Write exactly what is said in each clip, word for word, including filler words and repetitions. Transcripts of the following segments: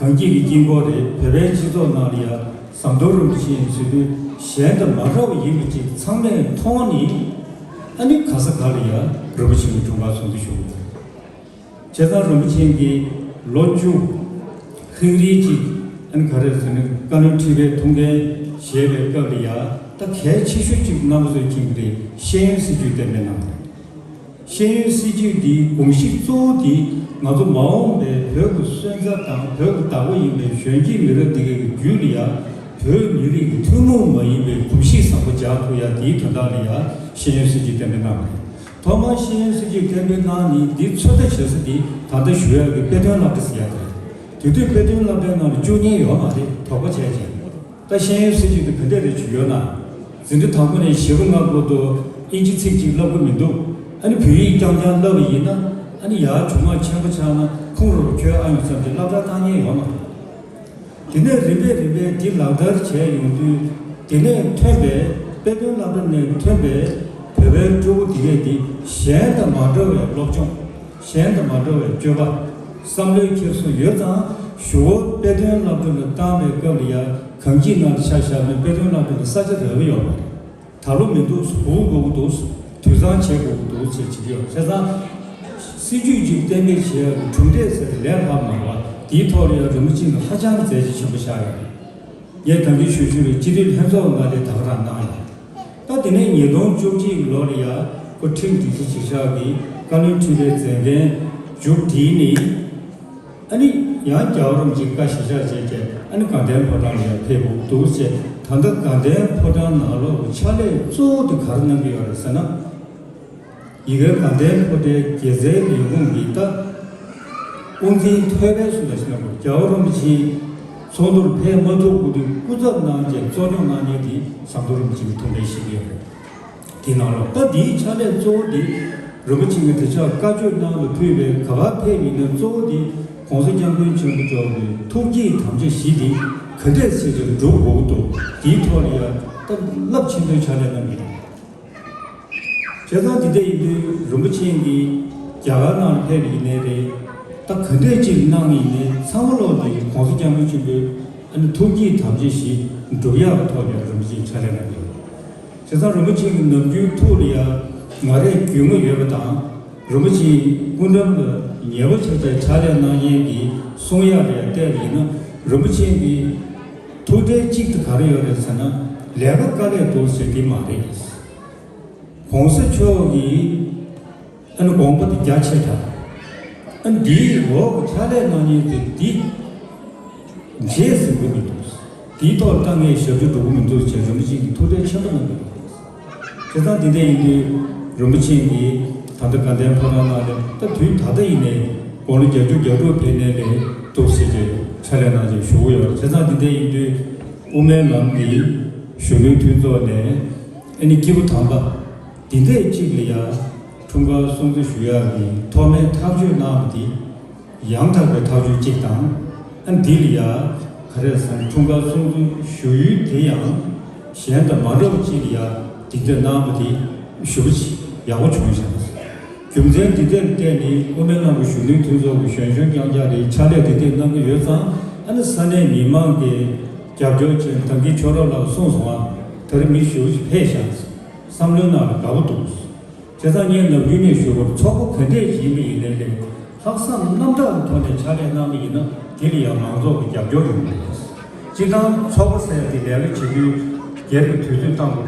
གངས་སྐྱིད་ཀྱི་དཀྱིལ་འཁོར་རེད། བོད་པའི་སྤྱི་ཚོགས་ནང་ལ་ཡང་ཟམ་གདོང་རིན་པོ་ཆེ་ཡིན་ཟེར་དུས་གཞན་དང་མ་འདྲ་བ་ཡིན་པ་ཅིག་ཚང་མས་མཐོང་ནས། ཨ་ནི་ག་ས་ག་ལ་ཡང་རིན་པོ་ཆེ་གི་འཁྲུངས་སྐར་ཚོགས་འདུ་ཞུ་གི་ཡོད། བྱས་ཙང་རིན་པོ་ཆེ་གིས་ལོ་བཅུ་ཧིན་རིལ་གཅིག་ཨ་ནི་ག་རེ་ཟེར་ན་བཀའ་བློན་ཁྲི་པའི་ཐུགས་འགན་བཞེས་པའི་སྐབས་ལ་ཡང་ད་གལ་ཆེ་ཤོས་གཅིག་རྣམ་པ་ཚོས་མཁྱེན་གྱི་རེད། ཤེས་ཡོན་སྲིད་བྱུས་གཏན་འབེབས་གནང་བ་རེད། ཤེས་ཡོན་སྲིད་བྱུས་འདིའི་དགོངས་གཞི་གཙོ་བོ་འདི་ང་ཚོ་མ་འོངས་པའི་བོད་ཀྱི་སོན་རྩ་དང་བོད་ཀྱི་བདག་པོ་ཡིན་པའི་གཞོན་སྐྱེས་མི་རབས་འདི་གའི་རྒྱུད་ལ་ཡང་བོད་མི་རིགས་ཀྱི་ཐུན་མོང་མ་ཡིན་པའི་གོམས་གཤིས་བཟང་པོ་འཇགས་ཐུབ་ཡ་དེའི་དོན་དག་ལ་ཡང་ཤེས་ཡོན་སྲིད་བྱུས་གཏན་འབེབས་གནང་བ་རེད། ཐོག་མར་ཤེས་ཡོན་སྲིད་བྱུས་གཏན་འབེབས་གནང་ནས་འདི་ཚོད་ལྟ་བྱེད་ས་འདི་ད་ལྟ་ཞུ་ཡག་གི་དཔེ་སྟོན་སློབ་གྲྭ་ཟེར་ཡག་དེ་རེད། དེ་དུས་དཔེ་སྟོན་སློབ་གྲྭའི་ནང་ལ་བཅུག་མཁན་ཡོད་མ་རེད། དོགས་པ་བྱས་བྱས། ད་ཤེས་ཡོན་སྲིད་བྱུས་དེ་ག་འདྲས་རེ་བྱུང་ཡོད་ན། འཛིན་གྲྭ་དང་པོ་ནས་བཞི་པ་ལྔ་བར་དུ་ཨིན་ཇི་ཚིག་གཅིག་བསླབ་ཀྱི་མི་འདུག་ཨ་ནི་བོད་ཡིག་རྐྱང་རྐྱང་བསླབ་པ་ཡིན་ན། ཨ་ནི་ཡར་གྱོང་མ་ཆེན་པོ་ཆགས་ན་ཁུངས་རུ་ཁྱོད་ཨ་ཡོང་བསམ་གྱི་སློབ་གྲྭ་བཏང་མཁན་ཡོད་མ་རེད། དེ་ནས་རིམ་པས་རིམ་པས་འདི་ལག་བསྟར་བྱས་ཡོང་དུས། དེ་ནས་ཐོན་པའི་དཔེ་སྟོན་སློབ་གྲྭ་ནས་ཐོན་པའི་བོད་པའི་སྤྲུལ་སྐུ་དེ་གས་འདི་གཞན་དང་མ་འདྲ་བའི་སློབ་སྦྱོང་། གཞན་དང་མ་འདྲ་བའི་སྤྱོད་པ། བསམ་བློའི་འཁྱེར་སོ་ཡོད་ཙང་གཞུག་གུ་དཔེ་སྟོན་སློབ་གྲྭ་ལ་བཏང་བའི་སྐབས་ལ་ཡང་གངས་སྐྱིད་ནང་ལ་ཆ་བཞག་ན་དཔེ་སྟོན་སློབ་གྲྭ་ལ་ས་ཆ་རག་གི་ཡོད་པ་རེད། ད་ལོ་མི་འདུག་ཧུར་དགོས་ཀྱི་འདུག་དུད་ཚང་བྱེད་དགོས་ཀྱི་འདུག་ཅེས་བྱེད་ཀྱི་ཡོད། བྱས་ཙང་། སྲིད་ཇུས་ཅིག་གཏན་འབེབས་བྱེད་ཡག་གི་གྲུབ་འབྲས་ཟེར་ལས་ལྷག་མ་རེད་པ། དེའི་ཐོག་ལ་ཡང་རིན་པོ་ཆེ་གིས་ཧ་ཅང་མཛད་རྗེས་ཆེན་པོ་བཞག་ཡོད་རེད། ངས་ད་གིན་ཞུ་ཞུ་བའི་སྤྱི་འཐུས་ལྷན་ཚོགས་ནང་ལ་ད་ག་རང་གནང་ཡོད། ད་དེ་ནས་ཉིས་སྟོང་བཅུ་གཅིག་ལོ་ལ་ཡ་ཁོ་ཁྲིམས་སྒྲིག་གཞི་ཆེ་ཤོས་ཀྱི་བཀའ་བློན་ཁྲི་པའི་མཛད་འགན་མཇུག་བསྒྲིལ་ནས། ཨ་ནི་ཡང་རྒྱལ་བ་རིན་པོ་ཆེའི་བཀའ་གཞིར་བཞག་བྱས་བྱས་ཨ་ནི་དགའ་ལྡན་ཕོ་བྲང་ལ་ཡང་ཕེབས་དགོས་འདུག་ཅེས། ད་ལྟ་དགའ་ལྡན་ཕོ་བྲང་ནང་ལོགས་ཀྱི་ཕྱག་ལས་གཙོ་བོ་དེ་ག་རེ་གནང་གི་ཡོད་རེད་ཟེར་ན། ཡ་གི་དགའ་ལྡན་ཕོ་བྲང་དགེ་རྩའི་ལས་ཁུངས་ཀྱི་ད་དབུ་འཛིན་ཐོད་པའི་སུ་ལ་ཞིག་ན་དགོས། རྒྱལ་བ་རིན་པོ་ཆེ་ཚོགས་འདུར་ཕེབས་མ་ཐུབ་དགོས་དུས་སྐུ་ཚབ་གནང་བྱས་གཙོ་སྐྱོང་གནང་མཁན་དེ་ཟམ་གདོང་རིན་པོ་ཆེ་གི་ཐུགས་འགན་བཞེས་ཀྱི་ཡོད་རེད། དེ་ནང་ལོགས་ད་འདིའི་ཕྱག་ལས་གཙོ་བོ་འདི་རིན་པོ་ཆེ་གིས་དེ་ཕྱོགས་བཀའ་ཆོས་གནང་ལ་ཕུལ་བའི་ག་པར་ཕེབས་ཡིན་ན་གཙོ་བོ་འདི་༸གོང་ས་༸སྐྱབས་མགོན་ཆེན་པོ་མཆོག་གི་ཐུགས་བསྐྱེད་དམ་བཅའ་བཞི་འདི་ག་འདྲས་ཆེད་དུ་འགྲུབ་དགོས་ཀྱི་འདུག་དེའི་ཐོག་ལ་ཡང་ད་རླབས་ཆེན་པོའི་ཕྱག་ལས་གནང་གི་ཡོད། བྱས་ཙང་འདི་འདྲ་ཡིན་དུས་རིན་པོ་ཆེ་གིས་རྒྱ་གར་ནང་ལ་ཕེབས་པ་ཡིན་ནའི་རེད། ད་ག་འདྲས་ཅིག་གནང་ཡིན་ནའི་ཚང་མ་ལོག་འདི་༸གོང་ས་༸སྐྱབས་མགོན་ཆེན་པོའི་ཨ་ནི་ཐུགས་བསྐྱེད་དམ་བཅའ་བཞི་འགྲུབ་ཡག་གི་ཐོག་ནས་རིན་པོ་ཆེས་ཕྱག་ལས་གནང་གི་ཡོད། བྱས་ཙང་རིན་པོ་ཆེ་གི་ནམ་རྒྱུན་ཐུགས་ལ་ཡ་ང་རས་རྒྱུས་མངའ་ཡོད་པ་དང་། རིན་པོ་ཆེའི་སྐུ་འགྲམ་ལ་ཉེ་པོ་ཆགས་བྱས་ཕྱག་ལས་གནང་མཁན་གྱི་གསུང་ཡག་ལ་ཡ་བལྟས་པ་ཡིན་ན། རིན་པོ་ཆེ་གི་ཐུགས་ཁྲལ་གཅིག་དེ་ག་རེ་ཡོད་རེད་ཟེར་ན། ལས་ཀ་དཀའ་ལས་འདུག་ཟེར་གྱི་མ་རེད། ༸གོང་ས་མཆོག་གི་ཨ་ནི་དགོངས་པ་དེ་རྒྱ་ཆེ་དྲགས། ཨ་ནི་འདིའི་འོག་གི་ཕྱག་ལས་གནང་མཁན་དེ་འདི་བརྗེད་ཟིན་གྱི་མི་འདུག་དེའི་ཐོག་ལ་ད་ངས་ཞབས་ཕྱི་སྒྲུབ་ཀྱི་མི་འདུག་ཅེས་རིན་པོ་ཆེ་གིས་ཐུགས་ཁྲལ་ཆེན་པོ་གནང་གི་འདུག་བྱས་ཙང་འདི་འདྲ་ཡིན་དུས་རིན་པོ་ཆེ་གིས་ད་ལྟ་དགའ་ལྡན་ཕོ་བྲང་ནང་ལ་ད་དུས་ད་ལྟ་ཡིན་ནའི་དགུང་ལོ་བརྒྱད་ཅུ་གྱ་དྲུག་ཕེབས་ནའི་ལས་འདུག་ཟེར་གྱི་ཕྱག་ལས་གནང་བྱས་བཞུགས་ཡོད། བྱས་ཙང་འདི་འདྲ་ཡིན་དུས་དབུ་མའི་ལམ་གྱི་གཞོན་ནུའི་མཐུན་ཚོགས་ནས་ཨ་ནི་སྐྱེས་བུ་དམ་པ་འདི་འདྲས་གཅིག་ལ་ཡ་འཁྲུངས་སྐར་སྲུང་བརྩི་ཞུ་ཡག་གི་ཐོག་མའི་ཐག་གཅོད་གནང་བ་འདི་ཡང་དག་པའི་ཐག་གཅོད་གཅིག་དང་། ཨ་འདི་ལ་ཡ་ག་རེ་ཟེར་ན་འཁྲུངས་སྐར་སྲུང་བརྩི་ཞུ་ཡུལ་དེ་ཡང་གཞན་དང་མ་འདྲ་བ་གཅིག་ལ་ཡ་འདི་འདྲས་གནང་བ་འདི་ཞེ་པོ་ཅིག་ཡག་པོ་བྱུང་ཤག་རྒྱུ་མཚན་འདི་འདྲས་ལ་བརྟེན་ནས་དབུ་མའི་ལམ་གྱི་གཞོན་ནུའི་མཐུན་ཚོགས་ཀྱི་གཞོན་གཞོན་རྐྱང་རྐྱང་རེད། ཕྱག་ལས་འདི་འདྲས་གནང་གི་ཡོད་ཙང་། ཨ་ནི་ས་གནས་མི་མང་གིས་རྒྱབ་སྐྱོར་བྱས། ད་གིན་ཆོས་གྲོགས་ལགས་གསུངས་སོང་ཨ། ད་རེས་མི་ཞེ་པོ་ཅིག་ཕེབས་ཤག་བསམ་བློའི་ནང་ལ་དགའ་པོ་འདུག་བྱས་ཙང་ངས་ནམ་རྒྱུན་ནས་ཞུ་བར་ཚོགས་པ་ག་འདྲས་ཡིན་པ་ཡིན་ནའི་ལས་ལྷག་བསམ་རྣམ་དག་གི་ཐོག་ནས་ཕྱག་ལས་གནང་བ་ཡིན་ན་དེ་ལ་ཡང་མང་ཚོགས་ཀྱི་རྒྱབ་སྐྱོར་ཡོང་གི་རེད། སྤྱིར་བཏང་ཚོགས་པ་ཟེར་ཡ་དེ་ལས་ཀ་བྱེད་དུས་སྒེར་གྱི་དུས་ཚོད་བཏང་དགོས་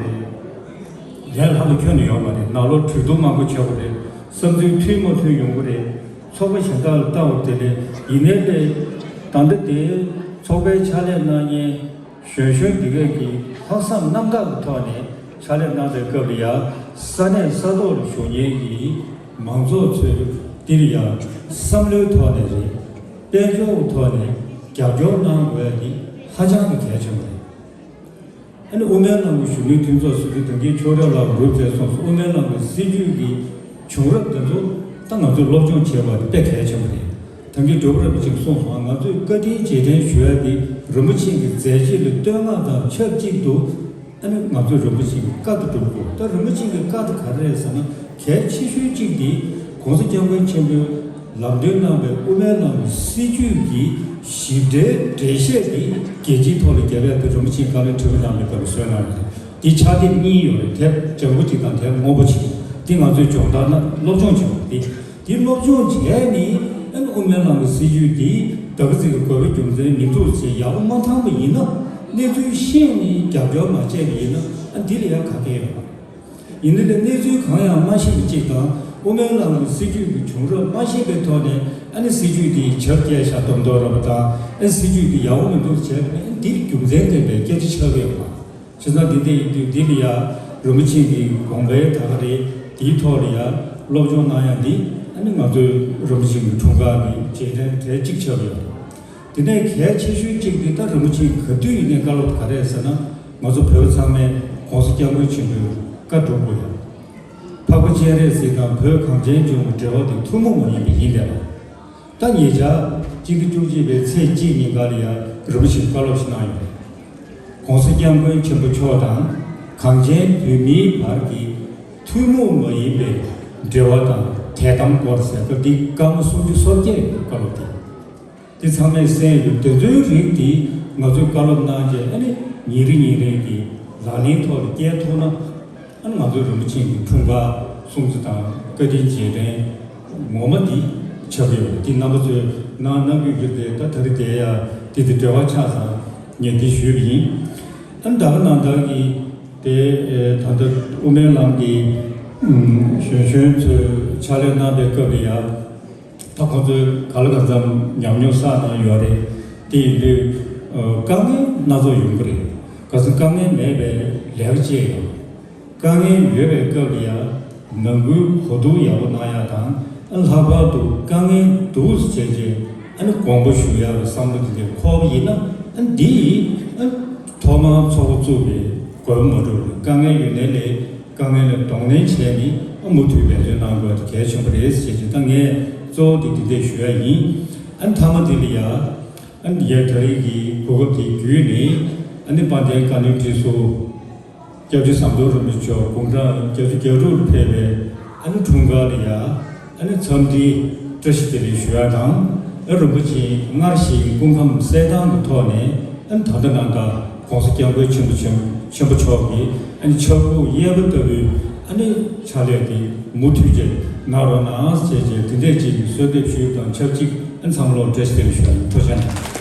རེད། ལས་སླ་པོ་ཁྱོན་ནས་ཡོད་མ་རེད། ནང་ལོགས་གྲོས་བསྡུར་མང་པོ་བྱེད་དགོས་རེད། བསམ་ཚུལ་མཐུན་མ་མཐུན་ཡོང་གི་རེད། ཚོགས་པ་གཞན་དག་ལ་བལྟ་བར་དེ་ལས་ཡིན་ནའི་ལས་ད་ལྟ་དེ་ཚོགས་པའི་ཕྱག་ལས་གནང་མཁན་གཞོན་གཞོན་འདི་གས་ཀྱིས་ལྷག་བསམ་རྣམ་དག་གི་ཐོག་ནས་ཕྱག་ལས་གནང་བའི་སྐབས་ལ་ཡང་ས་གནས་ས་ཐོག་ལ་བཞུགས་མཁན་གྱི་མང་ཚོགས་ཚོས་འདིར་ཡང་བསམ་བློའི་ཐོག་ནས་རེད། དཔལ་འབྱོར་གྱི་ཐོག་ནས་རྒྱབ་སྐྱོར་གནང་དགོས་ཡ་འདི་ཧ་ཅང་གི་གལ་ཆེན་པོ་རེད། ཨ་ནི་དབུ་མའི་ལམ་གྱི་གཞོན་ནུའི་མཐུན་ཚོགས་ཟེར་དུས་ད་གིན་ཆོས་གྲོགས་ལགས་འགོ་བཙུགས་སོང་། དབུ་མའི་ལམ་གྱི་སྲིད་བྱུས་ཀྱི་བྱུང་རབས་འདི་ཚོ་ད་ང་ཚོས་སློབ་སྦྱོང་བྱེད་པ་དེ་དཔེ་གལ་ཆེན་པོ་རེད། ད་གིན་སྒྲོལ་མ་རིན་པོ་ཆེས་གསུངས་སོང་། ང་ཚོས་བཀའ་དྲིན་རྗེས་དྲན་ཞུ་ཡ་དེ་རིན་པོ་ཆེ་གི་མཛད་རྗེས་ལ་བསྟོད་བསྔགས་དང་ཆབས་ཅིག་ཏུ། ཨ་ནི་ང་ཚོས་རིན་པོ་ཆེ་གི་བཀའ་དེ་སྒྲུབ་དགོས། ད་རིན་པོ་ཆེ་གི་བཀའ་དེ་ག་རེ་རེད་ཟེར་ན། གལ་ཆེ་ཤོས་གཅིག་དེ་༸གོང་ས་༸སྐྱབས་མགོན་ཆེན་པོས་ལམ་སྟོན་གནང་བའི་དབུ་མའི་ལམ་གྱི་སྲིད་བྱུས་ཀྱི་ ཞིབ་ཕྲའི་འགྲེལ་བཤད་འདི་རྒྱལ་སྤྱིའི་ཐོག་ལ་རྒྱལ་བའི་དཔེ་རིན་པོ་ཆེའི་བཀའ་བློན་ཁྲི་པ་གནང་བའི་སྐབས་ལ་བཟོས་གནང་ཡོད། འདི་ཕྱག་དེབ་གཉིས་ཡོད་རེད། དེབ་ལྗང་གུ་གཅིག་དང་དེབ་སྔོན་པོ་གཅིག་འདི་ང་ཚོས་སྦྱོང་བརྡར་ན་སློབ་སྦྱོང་བྱེད་དགོས། འདི་འདི་སློབ་སྦྱོང་བྱས་ནས་ཨ་ནི་དབུ་མའི་ལམ་གྱི་སྲིད་བྱུས་འདི་ད་ག་ཙིག་གི་དགོས་པའི་རྒྱུ་མཚན་མི་འདུག་ཅེས་ཡག་པོ་མ་མཐོང་པ་ཡིན་ན། གནས་ཚུལ་ཤེས་ནས་རྒྱབ་སྐྱོར་མ་བྱས་པ་ཡིན་ན་ཨ་འདི་ལ་ཡང་ག་གེ་ཡོད། ཡིན་ནའི་ལས་གནས་ཚུལ་གང་ཡང་མ་ཤེས་པ་གཅིག་དང་། དབུ་མའི་ལམ་གྱི་སྲིད་བྱུས་ཀྱི་བྱུང་རབས་མ་ཤེས་པའི་ཐོག་ནས་ཨ་ནི་སྲིད་བྱུས་དེ་བྱབ་སྐྱེལ་བཞག་སྡོམ་འདོགས་ར་བ་དང་། ཨ་ནི་སྲིད་བྱུས་དེ་ཡག་པོ་མི་འདུག་བྱས་པ་ནི་འདིར་རྒྱུ་མཚན་ལྡན་པའི་སྐད་ཆ་ཆགས་ཀྱི་ཡོད་པ། བྱས་ཙང་འདི་འདྲ་ཡིན་དུས་འདི་ལ་ཡ་རིན་པོ་ཆེ་གི་དགོངས་པའི་ད་ག་རེད། དེའི་ཐོག་ལ་ཡ་སློབ་སྦྱོང་གནང་ཡ་འདི་ཨ་ནི་ང་ཚོའི་རིན་པོ་ཆེ་གི་འཁྲུངས་སྐར་གྱི་རྗེས་དྲན་གལ་ཆེ་གཅིག་ཆགས་ཀྱི་ཡོད། དེ་ནས་གལ་ཆེ་ཤོས་གཅིག་དེ་ད་རིན་པོ་ཆེས་ག་དུས་ཡིན་ནའི་བཀའ་སློབ་ག་རེ་ཟེར་ན། ང་ཚོ་བོད་ཚང་མས་༸གོང་ས་༸སྐྱབས་མགོན་ཆེན་པོའི་བཀའ་སྒྲུབ་དགོས་ཡ། འཕགས་པ་སྤྱན་རས་གཟིགས་དང་བོད་གངས་ཅན་ལྗོངས་ཀྱི་འབྲེལ་བ་དེ་ཐུན་མོང་མ་ཡིན་པ་ཡིན་པས། ད་ཉེ་ཆར་སྤྱི་ཟླ་བཅུ་གཅིག་པའི་ཚེས་གཅིག་ཉིན་ཀ་ལ་ཡ་རིན་པོ་ཆེས་བཀའ་སློབ་ཞིག་གནང་ཡོད་རེད། ༸གོང་ས་༸སྐྱབས་མགོན་ཆེན་པོ་མཆོག་དང་གངས་ཅན་བོད་མིའི་བར་གྱི་ཐུན་མོང་མ་ཡིན་པའི་འབྲེལ་བ་དང་དད་དམ་སྐོར་ཟེར་སྐབས་འདི་སྐར་མ་སུམ་ཅུ་སོ་བརྒྱད་ཀྱི་བཀའ་སློབ་དེ། འདི་ཚང་མས་གསན་ཡོད། དེ་ཚོའི་རིགས་འདི་ང་ཚོས་བཀའ་སློབ་གནང་རྗེས་ཨ་ནི་ཉིན་རེ་ཉིན་རེ་གི་ལག་ལེན་ཐོག་ལ་བསྐྱལ་ཐུབ་ན། ཨ་ནི་ང་ཚོའི་རིན་པོ་ཆེ་གི་འཁྲུངས་སྐར་སྲུང་བརྩི་དང་བཀའ་དྲིན་རྗེས་དྲན་ངོ་མ་འདི་ཆགས་ཀྱི་ཡོད་རེད། འདི་རྣམ་པ་ཚོས་གནང་གནང་རྒྱུ་ཡོད་རེད། ད་ད་རེས་དེ་ཡ་འདི་དེ་འབྲེལ་བ་ཆགས་ཙང་ངས་འདི་ཞུས་པ་ཡིན། ཨ་ནི་ད་ག་ནང་ལྟར་གྱི་དེ་ད་ལྟ་དབུ་མའི་ལམ་གྱི་གཞོན་གཞོན་ཚོས་ཕྱག་ལས་གནང་པའི་སྐབས་ལ་ཡ། ད་ཁོང་ཚོས་ག་ལ་གང་འཚམ་ཉམས་མྱོང་བསགས་གནང་ཡོད་རེད། དེ་ཡིན་དུས་ཨ་དཀའ་ངལ་སྣ་ཚོགས་ཡོང་གི་རེད། གལ་སྲིད་དཀའ་ངལ་མེད་པའི་ལས་ཀ་བྱས་ཡོང་། དཀའ་ངལ་ཡོད་པའི་སྐབས་ལ་ཡང་ནང་ཁུལ་གོ་བསྡུར་ཡག་པོ་གནང་ཡག་དང་། ཨ་ལྷག་པར་དུ་དཀའ་ངལ་འདུག་ཟེར་བྱས་ཨ་ནི་དགོངས་པ་ཞུ་ཡག་གི་བསམ་བློ་དེ་འདྲ་འཁོར་བ་ཡིན་ན། ཨ་འདི་ཡིས་ཨ་ཐོག་མར་ཚོགས་པ་བཙུགས་པའི་དགོས་པ་མ་གྲུབ་རེད། དཀའ་ངལ་ཡོད་ནའི་ལས། དཀའ་ངལ་ལ་གདོང་ལེན་བྱས་ནས་མུ་མཐུད་འབད་བརྩོན་གནང་དགོས་དེ་གལ་ཆེན་པོ་རེད་ཟེར་གྱི། ད་ངས་གཙོ་བོ་དེ་འདི་འདྲས་ཞུ་ཡ་ཡིན། ཨ་ནི་མཐའ་མ་དེ་ལ་ཡ། ཨ་ནི་ཡ་ད་རེས་ཀྱི་གོ་སྐབས་དེ་བརྒྱུད་ནས་ཨ་ནི་དཔལ་ལྡན་བཀའ་བློན་ཁྲི་ཟུར་སྐྱབས་རྗེ་ཟམ་གདོང་རིན་པོ་ཆེ་མཆོག་དགུང་གྲངས་བརྒྱད་ཅུ་གྱ་དྲུག་ལ་ཕེབས་པའི་ཨ་ནི་འཁྲུངས་སྐར་ལ་ཡ། ཨ་ནི་འཚམས་འདྲིའི་བཀྲ་ཤིས་བདེ་ལེགས་ཞུ་ཡ་དང་། ཨ་རིན་པོ་ཆེ་སྔར་བཞིན་སྐུ་ཁམས་གསལ་ཐང་གི་ཐོག་ནས་ཨ་ནི་ད་ལྟ་ནང་ལྟར་༸གོང་ས་༸སྐྱབས་མགོན་ཆེན་པོ་ཆེན་ཆེན་པོ་མཆོག་གི་ཨ་ནི་ཕྱག་ཕུག་གཡས་པ་ལྟ་བུའི་ཨ་ནི་ཕྱག་ལས་དེ་མུ་མཐུད་བྱས་གནང་རོགས་གནང་ཟེར་བྱས་དེ་འདྲས་ཅིག་གསོལ་འདེབས་ཞུས་དང་ཆབས་ཅིག་ཨ་ནི་ཚང་མ་ལ་བཀྲ་ཤིས་བདེ་ལེགས་ཞུ་ཡ་ཡིན། ཐུགས་རྗེ་གནང་།